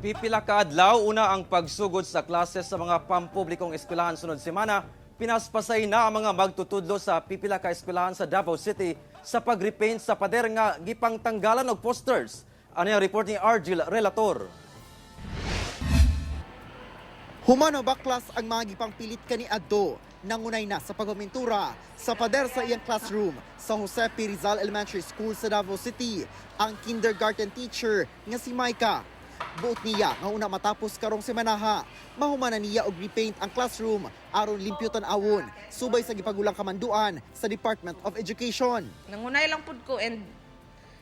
Pipila ka adlaw una ang pagsugod sa klase sa mga pampublikong eskwelahan sunod semana, pinaspasay na ang mga magtutudlo sa pipila ka eskwelahan sa Davao City sa pag-repaint sa pader nga gipangtanggalan og posters. Ano yung report ni Argil Relator? Humano baklas ang mga gipangpilit kaniadto, nangunay na sa pagpamintura sa pader sa iyang classroom sa Jose P. Rizal Elementary School sa Davao City ang kindergarten teacher nga si Micah. Buot niya nga una matapos karong semanaha, mahuman na niya og repaint ang classroom aron limpyo tan-awon subay sa gipagulang kamanduan sa Department of Education. Nangunay lang pud ko and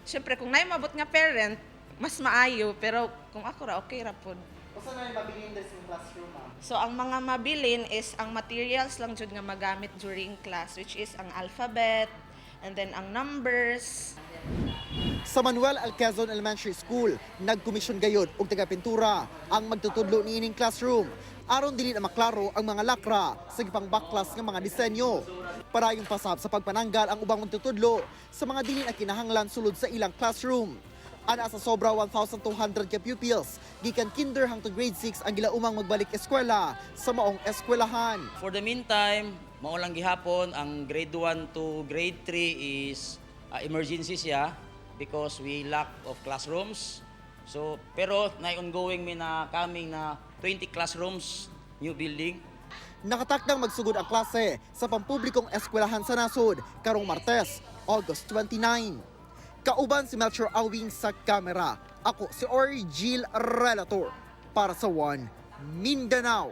syempre kung naay mabot nga parent, mas maayo, pero kung ako ra, okay ra pud. Usa na mabilin sa classroom? So ang mga mabilin is ang materials lang jud nga magamit during class, which is ang alphabet and then ang numbers. Sa Manuel L. Quezon Elementary School, nagkomisyon gayod og taga-pintura ang magtutudlo niining classroom aron dili na maklaro ang mga lakra sa gipangbaklas nga mga disenyo. Parayong pasab sa pagpananggal ang ubang magtutudlo sa mga dili na kinahanglan sulod sa ilang classroom. Ana sa sobra 1,200 ka pupils, gikan kinder hangtod grade 6 ang gilaumang magbalik eskwela sa maong eskwelahan. For the meantime, mao lang gihapon ang grade 1 to grade 3 is emergency siya because we lack of classrooms. So, pero na ongoing mi na coming na 20 classrooms, new building. Nakatakdang magsugod ang klase sa pampublikong eskwelahan sa nasod karong Martes, August 29. Kauban si Melchor Awing sa kamera. Ako si Orgil Relator para sa One Mindanao.